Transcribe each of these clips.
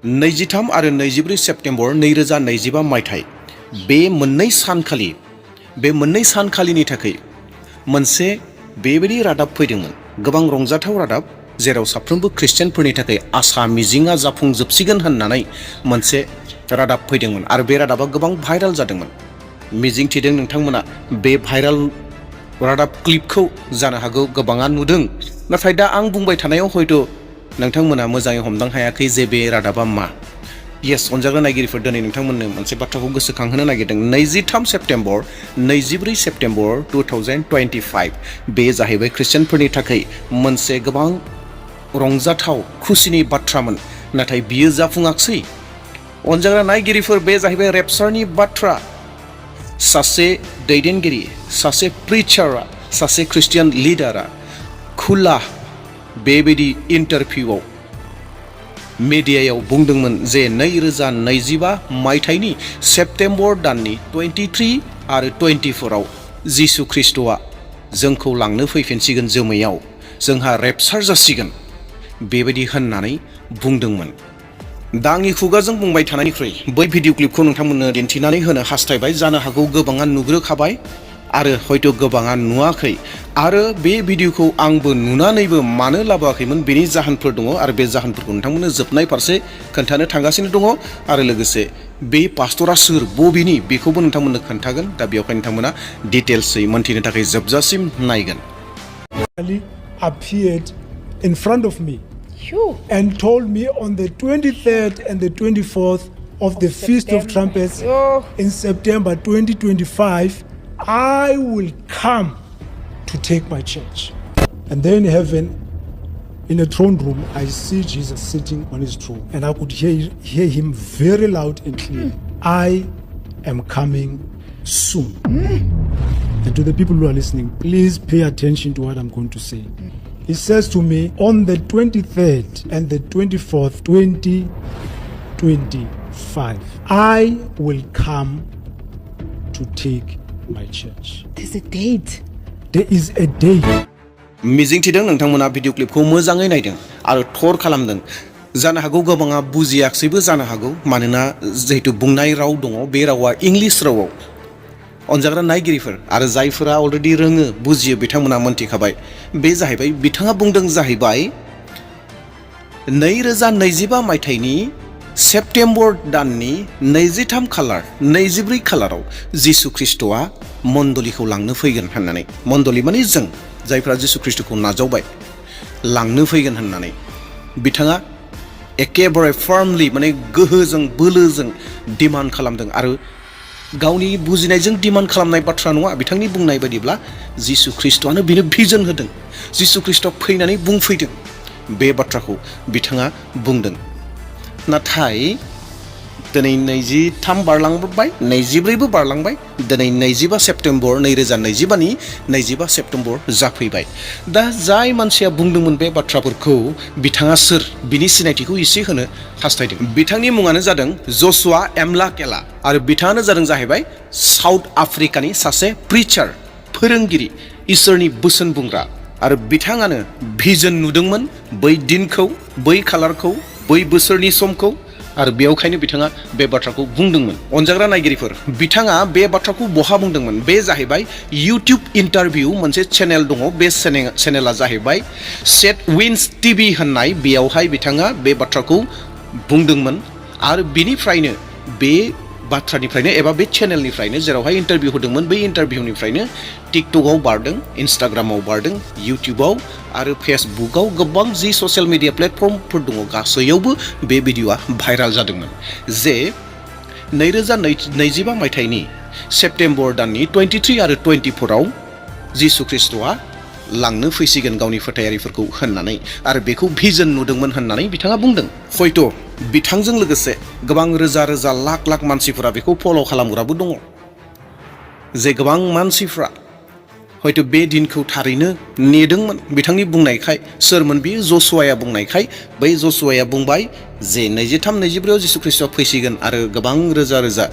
23 आरो 24 सेप्टेम्बर 2025 मायथाइ बे मोननै सानखालिनि थाखाय मोनसे बेबायदि रादाब फैदोंमोन, गोबां रंजाथाव रादाब, जेराव साफ्रोमबो ख्रिस्टियानफोरनि थाखाय आसा मिजिंआ जाफुंजोबसिगोन होननानै मोनसे रादाब फैदोंमोन आरो बे रादाबा गोबां भाइराल जादोंमोन। मिजिंथिदों नोंथांमोना बे भाइराल रादाब क्लिपखौ जानो हागौ गोबाङा नुदों, नाथाय दा आं बुंबाय थानायाव हयथ' नोंथांमोना मोजाङै हमदां हायाखै जे बे रादाबा मा। येस, अनजाग्रा नायगिरिफोर, दिनै नोंथांमोननो मोनसे बाथ्राखौ गोसोखांहोनो नागिरदों। 23 सेप्टेम्बर 24 सेप्टेम्बर 2025 बे जाहैबाय ख्रिस्टियानफोरनि थाखाय मोनसे गोबां रंजाथाव खुसिनि बाथ्रामोन, नाथाय बियो जाफुङाखसै। अनजाग्रा नायगिरिफोर, बे जाहैबाय रेपचारनि बाथ्रा। सासे दैदेनगिरि, सासे प्रिचारा, सासे ख्रिस्टियान लिडारा खुला बेबायदि इन्टारभिउआव मिडियायाव बुंदोंमोन जे 2025 मायथाइनि सेप्टेम्बर दाननि 23 आरो 24आव जिसु ख्रिस्ट'आ जोंखौ लांनो फैफिनसिगोन जोमैयाव, जोंहा रेपचार जासिगोन, बेबायदि होननानै बुंदोंमोन। दा आंनि खुगाजों बुंबाय थानायनिख्रुइ बै भिडिअ क्लिपखौ नोंथांमोननो दिन्थिनानै होनो हास्थायबाय। जानो हागौ गोबाङा नुग्रोखाबाय आरो हयथ' गोबाङा नुवाखै, आरो बे भिडिअखौ आंबो नुनानैबो मानो लाबोआखैमोन बेनि जाहोनफोर दङ, आरो बे जाहोनफोरखौ नोंथांमोननो जोबनाय फारसे खोन्थानो थांगासिनो दङ, आरो लोगोसे बे पास्टरा सोर, बबेनि, बेखौबो नोंथांमोननो खोन्थागोन। दा बेयावहाय नोंथांमोना डिटेल्सै मोन्थिनो थाखाय जोबजासिम नायगोन। appeared in front of me and told me on the 23rd and the 24th of the Feast of Trumpets in September 2025, I will come to take my church. And then in heaven, in a throne room, I see Jesus sitting on his throne, and I could hear him very loud and clear. I am coming soon. And to the people who are listening, please pay attention to what I'm going to say. He says to me, on the 23rd and the 24th, 2025, I will come to take my church. There's a date. There is a date. मिजिंथिदों नोंथांमोना video क्लिपखौ मोजाङै नायदों आरो थर खालामदों। जानो हागौ गोबाङा बुजियाखैबो जानो हागौ, मानोना जिहेतु बुंनाय राव दङ, बे रावा इंलिस रावाव। अनजाग्रा नायगिरिफोर आरो जायफोरा अलरेडि रोङो, बुजियो, बिथांमोना मोनथिखाबाय। बे जाहैबाय, बिथाङा बुंदों जाहैबाय 2025 मायथाइनि सेप्टेम्बर दाननि 23 खालार 24 खालाराव जिसु ख्रिस्ट'आ मण्डलिखौ लांनो फैगोन होननानै। मण्डलि माने जों जायफ्रा जिसु ख्रिस्ट'खौ नाजावबाय, लांनो फैगोन होननानै बिथाङा एकेबारे फार्मलि, माने गोहोजों बोलोजों डिमान्ड खालामदों, आरो गावनि बुजिनायजों डिमान्ड खालामनाय बाथ्रा नङा। बिथांनि बुंनाय बायदिब्ला जिसु ख्रिस्ट'आनो बिनो भिजन होदों, जिसु ख्रिस्ट'आ फैनानै बुंफैदों, बे बाथ्राखौ बिथाङा बुंदों। नाथाय दिनै 23 बारलांबाय, 24बो बारलांबाय, दिनै 25 सेप्टेम्बर 2025नि 25 सेप्टेम्बर जाफैबाय। दा जाय मानसिया बुंदोंमोन बे बाथ्राफोरखौ, बिथाङा सोर, बिनि सिनायथिखौ एसे होनो हास्थायदों। बिथांनि मुङानो जादों जसुवा मhlakela, आरो बिथाङानो जादों जाहैबाय साउथ आफ्रिकानि सासे प्रिचार, फोरोंगिरि, इसोरनि बोसोन बुंग्रा, आरो बिथाङानो भिजन नुदोंमोन बै दिनखौ, बै खालारखौ, बै बोसोरनि समखौ, आरो बेयावखायनो बिथाङा बे बाथ्राखौ बुंदोंमोन। अनजाग्रा नायगिरिफोर, बिथाङा बे बाथ्राखौ बहा बुंदोंमोन? बे जाहैबाय इउटिउब इन्टारभिउ, मोनसे चेनेल दङ, बे चेनेला जाहैबाय सेट विन्स टिभि होननाय। बेयावहाय बिथाङा बे बाथ्राखौ बुंदोंमोन, आरो बिनिफ्रायनो, बे बाथ्रानिफ्रायनो एबा बे चेनेलनिफ्रायनो जेरावहाय इन्टारभिउ होदोंमोन, बै इन्टारभिउनिफ्रायनो टिकटकआव बारदों, इन्स्टाग्रामाव बारदों, इउटिउबाव आरो फेसबुकआव, गोबां जि ससियेल मिडिया प्लेटफर्मफोर दङ, गासैयावबो बे भिडिअआ भाइराल जादोंमोन जे 2025 मायथाइनि सेप्टेम्बर दाननि 23 आरो 24आव जिसु ख्रिस्ट'आ लांनो फैसिगोन गावनि फोथायारिफोरखौ होननानै, आरो बेखौ भिजन नुदोंमोन होननानै बिथाङा बुंदों। हयथ' बिथांजों लोगोसे गोबां रोजा रोजा लाख लाख मानसिफोरा बेखौ फल' खालामग्राबो दङ, जे गोबां मानसिफ्रा हयथ' बे दिनखौ थारैनो नेदोंमोन बिथांनि बुंनायखाय। सोरमोन बेयो? जसुवाया बुंनायखाय। बै जसुवाया बुंबाय जे 23-24आव जिसु ख्रिस्ट'आ फैसिगोन, आरो गोबां रोजा रोजा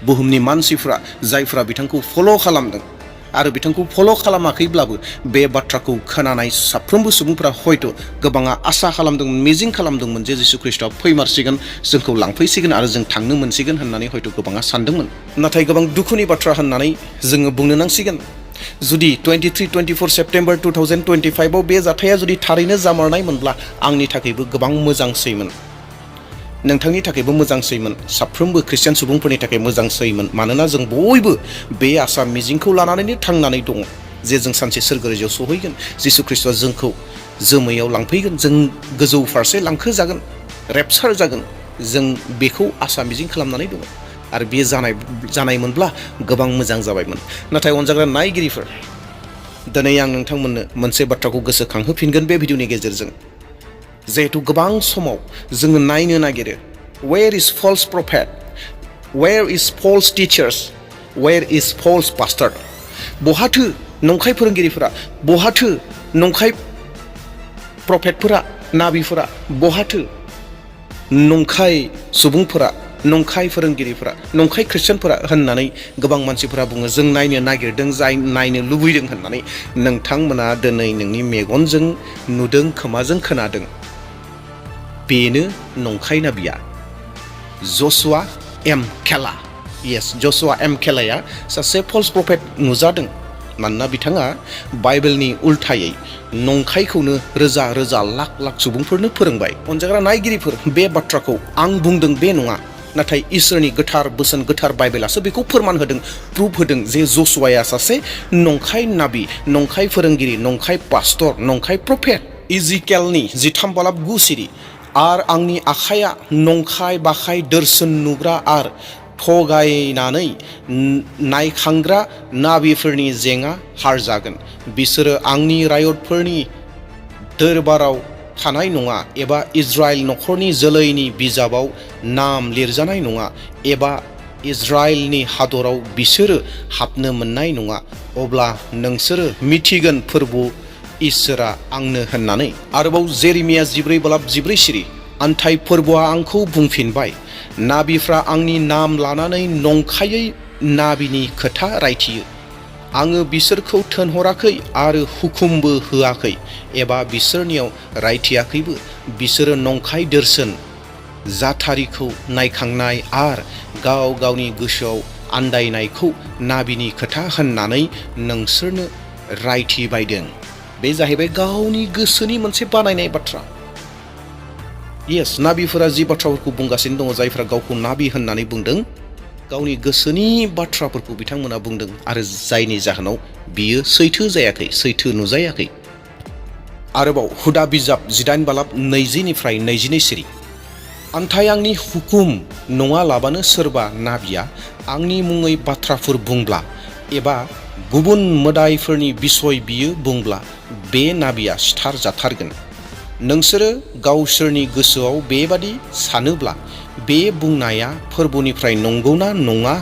बुहुमनि मानसिफ्रा, जायफ्रा बिथांखौ फल' खालामदों, आरो बिथांखौ फल' खालामाखैब्लाबो बे बाथ्राखौ खोनानाय साफ्रोमबो सुबुंफोरा हयथ' गोबाङा आसा खालामदोंमोन, मिजिं खालामदोंमोन जे जिसु ख्रिस्ट'आ फैमारसिगोन, जोंखौ लांफैसिगोन आरो जों थांनो मोनसिगोन होननानै हयथ' गोबाङा सानदोंमोन। नाथाय गोबां दुखुनि बाथ्रा होननानै जोङो बुंनो नांसिगोन। जुदि 23-24 सेप्टेम्बर 2025आव बे जाथाया जुदि थारैनो जामारनायमोनब्ला आंनि थाखायबो गोबां मोजांसैमोन, नोंथांनि थाखायबो मोजांसैमोन, साफ्रोमबो खृष्टियान सुबुंफोरनि थाखाय मोजांसैमोन। मानोना जों बयबो बे आसा मिजिंखौ लानानैनो थांनानै दङ जे जों सानसे सोरगोराव सहैगोन, जिसु ख्रिस्ट'आ जोंखौ जोमैयाव लांफैगोन, जों गोजौ फारसे लांखोजागोन, रेपचार जागोन। जों बेखौ आसा मिजिं खालामनानै दङ आरो बे जानायमोनब्ला गोबां मोजां जाबायमोन। नाथाय अनजाग्रा नायगिरिफोर, दिनै आं नोंथांमोननो मोनसे बाथ्राखौ गोसोखांहोफिनगोन बे भिडिअनि गेजेरजों। जिहेतु गोबां समाव जोङो नायनो नागिरो, where is false prophet, where is false teachers, where is false pastor. बहाथो नंखाय फोरोंगिरिफोरा, बहाथो नंखाय प्रफेटफोरा, नाबिफोरा, बहाथो नंखाय सुबुंफोरा, नंखाय फोरोंगिरिफोरा, नंखाय खृष्टियानफोरा होननानै गोबां मानसिफोरा बुङो। जों नायनो नागिरदों, जाय नायनो लुबैदों होननानै नोंथांमोना दिनै नोंनि मेगनजों नुदों, खोमाजों खोनादों। बेनो नंखाय नाबिया जसुवा मhlakela। येस, जसुवा मhlakelaया सासे फल्स प्रफेट नुजादों। मानोना बिथाङा बाइबेलनि उल्थायै नंखायखौनो रोजा रोजा लाख लाख सुबुंफोरनो फोरोंबाय। अनजाग्रा नायगिरिफोर, बे बाथ्राखौ आं बुंदों बे नङा, नाथाय इसोरनि गोथार बोसोन, गोथार बाइबेलासो बेखौ फोरमान होदों, प्रुफ होदों जे जसुवाया सासे नंखाय नाबि, नंखाय फोरोंगिरि, नंखाय पास्टर, नंखाय प्रफेट। इजिकेलनि 13:9 आर आंनि आखाइया नंखाय बाखाय दोरसोन नुग्रा आर थगायनानै नायखांग्रा नाबिफोरनि जेंआ हारजागोन। बिसोरो आंनि रायतफोरनि दरबाराव थानाय नङा, एबा इजराइल नखरनि जोलैनि बिजाबाव नाम लिरजानाय नङा, एबा इजराइलनि हादराव बिसोरो हाबनो मोननाय नङा। अब्ला नोंसोरो मिथिगोन फोरबो इसोरा आंनो होननानै। आरोबाव जेरेमिया 14:14 सिरि, आन्थाय फोरबोआ आंखौ बुंफिनबाय, नाबिफ्रा आंनि नाम लानानै नंखायै नाबिनि खोथा रायथियो। आङो बिसोरखौ थोनहराखै आरो हुकुमबो होआखै, एबा बिसोरनियाव रायथियाखैबो। बिसोरो नंखाय दोरसोन जाथारिखौ नायखांनाय आर गाव गावनि गोसोआव आन्दायनायखौ नाबिनि खोथा होननानै नोंसोरनो रायथिबायदों। बे जाहैबाय गावनि गोसोनि मोनसे बानायनाय बाथ्रा। येस, नाबिफोरा जि बाथ्राफोरखौ बुंगासिनो दङ, जायफ्रा गावखौ नाबि होननानै बुंदों, गावनि गोसोनि बाथ्राफोरखौ बिथांमोना बुंदों, आरो जायनि जाहोनाव बियो सैथो जायाखै, सैथो नुजायाखै। आरोबाव हुदा बिजाब 18:20-22 सिरि, आन्थाय आंनि हुकुम नङालाबानो सोरबा नाबिया आंनि मुङै बाथ्राफोर बुंब्ला, एबा गुबुन मोदायफोरनि बिसय बियो बुंब्ला, बे नाबिया सिथार जाथारगोन। नोंसोरो गावसोरनि गोसोआव बेबादि सानोब्ला बे बुंनाया फोरबोनिफ्राय नंगौना नङा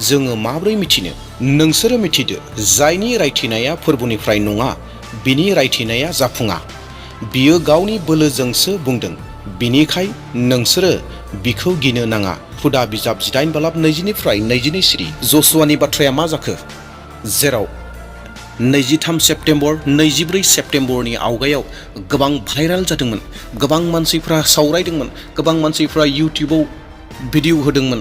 जोङो माब्रै मिथिनो? नोंसोरो मिथिदो, जायनि रायथिनाया फोरबोनिफ्राय नङा बिनि रायथिनाया जाफुङा। बियो गावनि बोलोजोंसो बुंदों, बिनिखाय नोंसोरो बिखौ गिनो नाङा। हुदा बिजाब 18:20-22 सिरि। जसुवानि बाथ्राया मा जाखो? जेराव 23 सेप्टेम्बर 24 सेप्टेम्बरनि आवगायाव गोबां भाइराल जादोंमोन, गोबां मानसिफ्रा सावरायदोंमोन, गोबां मानसिफ्रा इउटिउबाव भिडिअ होदोंमोन,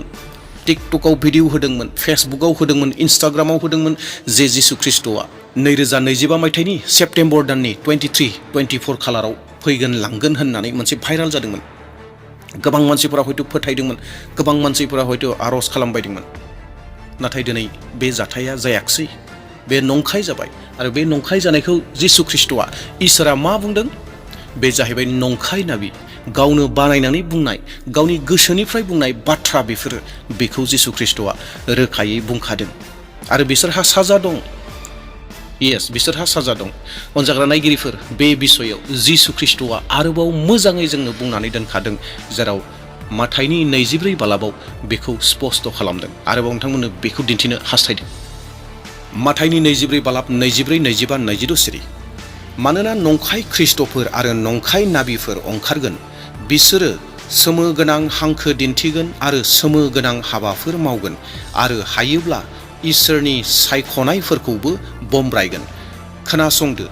टिकटकाव भिडिअ होदोंमोन, फेसबुकाव होदोंमोन, इन्स्टाग्रामाव होदोंमोन जे जिसु ख्रिस्ट'आ 2025 मायथाइनि सेप्टेम्बर दाननि 23-24 खालाराव फैगोन, लांगोन होननानै मोनसे भाइराल जादोंमोन। गोबां मानसिफोरा हयथ' फोथायदोंमोन, गोबां मानसिफोरा हयथ' आर'ज खालामबायदोंमोन। नाथाय दिनै बे जाथाया जायाखिसै, बे नंखाय जाबाय। आरो बे नंखाय जानायखौ जिसु ख्रिस्ट'आ, इसोरा मा बुंदों? बे जाहैबाय नंखाय नाबि, गावनो बानायनानै बुंनाय, गावनि गोसोनिफ्राय बुंनाय बाथ्रा बेफोरो। बेखौ जिसु ख्रिस्ट'आ रोखायै बुंखादों, आरो बिसोरहा साजा दं। येस, बिसोरहा साजा दं। अनजाग्रा नायगिरिफोर, बे बिसयाव जिसु ख्रिस्ट'आ आरोबाव मोजाङै जोंनो बुंनानै दोनखादों, जेराव माथाइनि 24 बेखौ स्पष्ट खालामदों। आरोबाव नोंथांमोननो बेखौ दिन्थिनो हास्थायदों। माथाइनि 24:24-25-22 सिरि, मानोना नंखाय ख्रिस्ट'फोर आरो नंखाय नाबिफोर ओंखारगोन, बिसोरो सोमो गोनां हांखो दिन्थिगोन आरो सोमो गोनां हाबाफोर मावगोन, आरो हायोब्ला इसोरनि सायख'नायफोरखौबो बमब्रायगोन। खोनासंदो,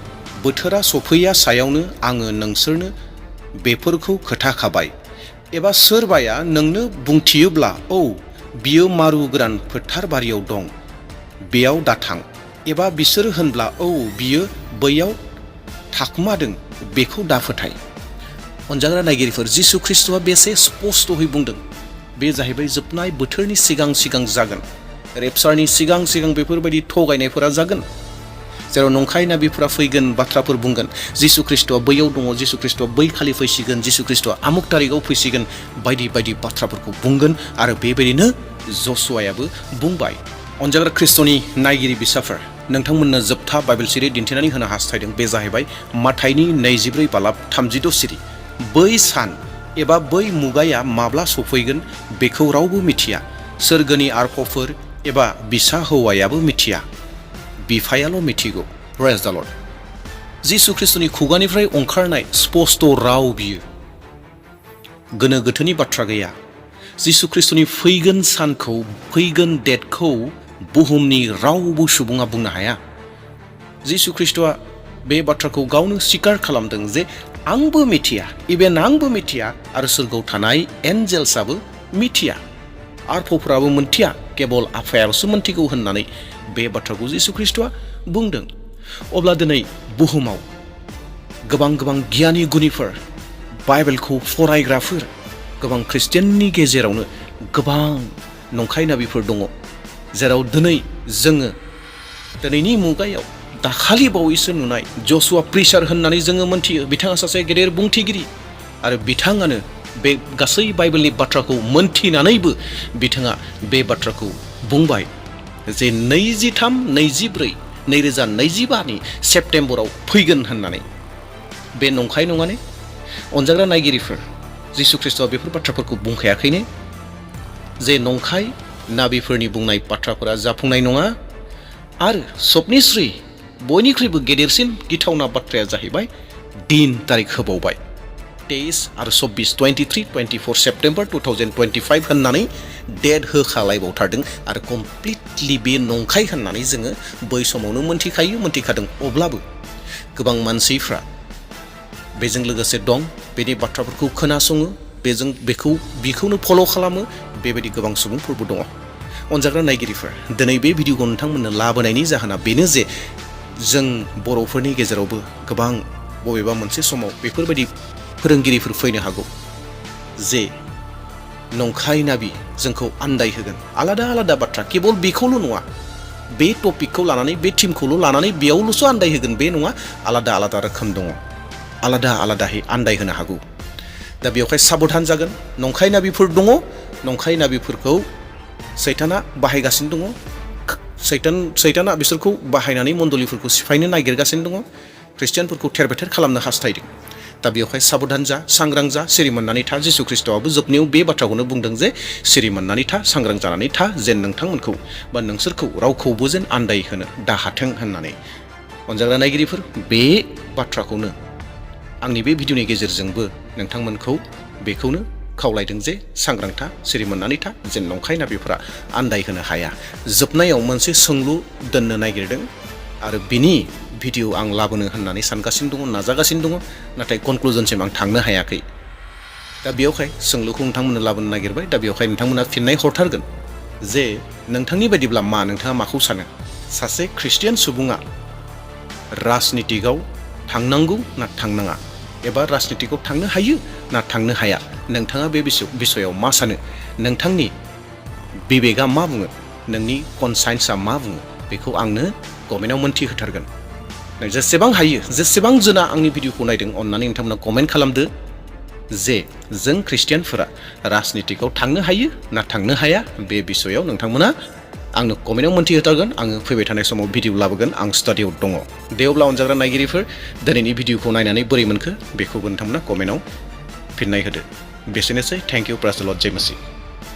बोथोरा सफैया सायावनो आङो नोंसोरनो बेफोरखौ खोथाखाबाय। एबा सोरबाया नोंनो बुंथियोब्ला, औ बियो मारु गोरान फोथार बारियाव दं, बेयाव दाथां। एबा बिसोर होनब्ला, औ बियो बैयाव थाखुमादों, बेखौ दाफोथाय। अनजाग्रा नायगिरिफोर, जिसु ख्रिस्ट'आ बेसे स्पष्टयै बुंदों। बे जाहैबाय जोबनाय बोथोरनि सिगां सिगां जागोन। रेपचारनि सिगां सिगां बेफोरबायदि थगायनायफोरा जागोन, जेराव नंखाय नाबिफोरा फैगोन, बाथ्राफोर बुंगोन। जिसु ख्रिस्ट'आ बैयाव दङ, जिसु ख्रिस्ट'आ बै खालि फैसिगोन, जिसु ख्रिस्ट'आ आमुक तारिखआव फैसिगोन, बायदि बायदि बाथ्राफोरखौ बुंगोन। आरो बेबायदिनो जसुवायाबो बुंबाय। अनजाग्रा ख्रिस्ट'नि नायगिरि बिसाफोर, नोंथांमोननो जोबथा बाइबेल सिरि दिन्थिनानै होनो हास्थायदों। बे जाहैबाय माथाइनि 24:36। बै सान एबा बै मुगाया माब्ला सफैगोन बेखौ रावबो मिथिया, सोरगोनि आर्फफोर एबा बिसा हौवायाबो मिथिया, बिफायाल' मिथिगौ। Praise the lord. जिसु ख्रिस्ट'नि खुगानिफ्राय ओंखारनाय स्पष्ट राव बियो, गोनो गोथोनि बाथ्रा गैया। जिसु ख्रिस्ट'नि फैगोन सानखौ, फैगोन डेटखौ बुहुमनि रावबो सुबुङा बुंनो हाया। जिसु ख्रिस्ट'आ बे बाथ्राखौ गावनो स्वीकार खालामदों जे आंबो मिथिया, इभेन आंबो मिथिया, आरो सोरगोआव थानाय एन्जेल्सआबो मिथिया, आर्फफोराबो मिथिया, केबल आफायाल'सो मिथिगौ होननानै बे बाथ्राखौ जिसु ख्रिस्ट'आ बुंदों। अब्ला दिनै बुहुमाव गोबां गोबां गियानि गुनिफोर, बाइबेलखौ फरायग्राफोर, गोबां ख्रिस्टियाननि गेजेरावनो गोबां नंखाय नाबिफोर दङ, जेराव दिनै जोङो दिनैनि मुगायाव दाखालि बावैसो नुनाय जसुवा प्रिचार होननानै जोङो मोनथियो। बिथाङा सासे गेदेर बुंथिगिरि, आरो बिथाङानो बे गासै बाइबेलनि बाथ्राखौ मोनथिनानैबो बिथाङा बे बाथ्राखौ बुंबाय जे 23-24-2025 सेप्तेम्बराव फैगोन होननानै। बे नंखाय नङा ने? अनजाग्रा नायगिरिफोर, जिसु ख्रिस्ट'आ बेफोर बाथ्राफोरखौ बुंखायाखै ने? जे नंखाय नाबिफोरनि बुंनाय बाथ्राफोरा जाफुंनाय नङा। आरो सबनिस्रुइ बयनिख्रुइबो गेदेरसिन गिथावना बाथ्राया जाहैबाय दिन तारिख होबावबाय। 23 आरो 24 सेप्तेम्बर 2025 होननानै डेट होखालायबावथारदों। आरो कमप्लिटलि बे नंखाय होननानै जोङो बै समावनो मोनथिखादों। अब्लाबो गोबां मानसिफ्रा बेजों लोगोसे दं, बेनि बाथ्राफोरखौ खोनासङो, बेखौनो फल' खालामो। बेबायदि गोबां सुबुंफोरबो दङ। अनजाग्रा नायगिरिफोर, दिनै बे भिडिअखौ नोंथांमोननो लाबोनायनि जाहोना बेनो जे जों बर'फोरनि गेजेरावबो गोबां बबेबा मोनसे समाव बेफोरबायदि फोरोंगिरिफोर फैनो हागौ जे नंखाय नाबि जोंखौ आन्दाय होगोन। आलादा आलादा बाथ्रा, केबल बेखौल' नङा, बे टपिकखौ लानानै, बे टिमखौल' लानानै बेयावल'सो आन्दाय होगोन बे नङा। आलादा आलादा रोखोम दङ, आलादा आलादाहै आन्दाय होनो हागौ। दा बेवहाय साबधान जागोन। नंखाय नाबिफोर दङ, नंखाय नाबिफोरखौ सैताना बाहायगासिनो दङ। सैताना बिसोरखौ बाहायनानै मण्डलिफोरखौ सिफायनो नागिरगासिनो दङ, ख्रिस्टियानफोरखौ थेर बेथेर खालामनो हास्थायदों। दा बेवहाय साबधान जा, सांग्रां जा, सिरि मोननानै था। जिसु ख्रिस्ट'आबो जोबनायाव बे बाथ्राखौनो बुंदों जे सिरि मोननानै था, सांग्रां जानानै था, जेन नोंथांमोनखौ बा नोंसोरखौ रावखौबो जेन आन्दाय होनो दाहाथों होननानै। अनजाग्रा नायगिरिफोर, बे बाथ्राखौनो आंनि बे भिडिअनि गेजेरजोंबो नोंथांमोनखौ बेखौनो खावलायदों जे सांग्रां था, सिरि मोननानै था, जेन नंखाय नाबिफोरा आन्दाय होनो हाया। जोबनायाव मोनसे सोंलु दोननो नागिरदों, आरो बिनि भिडिअ आं लाबोनो होननानै सानगासिनो दङ, नाजागासिनो दङ, नाथाय कनक्लुजनसिम आं थांनो हायाखै। दा बेयावहाय सोंलुखौ नोंथांमोननो लाबोनो नागिरबाय। दा बेवहाय नोंथांमोना फिननाय हरथारगोन जे नोंथांनि बायदिब्ला मा, नोंथाङा माखौ सानो? सासे ख्रिस्टियान सुबुङा राजनितिकआव थांनांगौ ना थांनाङा, एबा राजनितिकआव थांनो हायो ना थांनो हाया? नोंथाङा बे बिसयाव मा सानो? नोंथांनि बिबेगा मा बुङो? नोंनि कनसाइन्सआ मा बुङो? बेखौ आंनो कमेन्टआव मोनथिहोथारगोन। जेसेबां हायो, जेसेबां जोना आंनि भिडिअखौ नायदों, अन्नानै नोंथांमोना कमेन्ट खालामदो जे जों ख्रिस्टियानफोरा राजनितिकआव थांनो हायो ना थांनो हाया। बे बिसयाव नोंथांमोना आंनो कमेन्टआव मोनथिहोथारगोन। आङो फैबाय थानाय समाव भिडिअ लाबोगोन, आं स्टाडियाव दङ। दे अब्ला अनजाग्रा नायगिरिफोर, दिनैनि भिडिअखौ नायनानै बोरै मोनखो बेखौबो नोंथांमोना कमेन्टआव फिननाय होदो। बेसेनोसै। Thank you. Praise the lord. जय मसीह।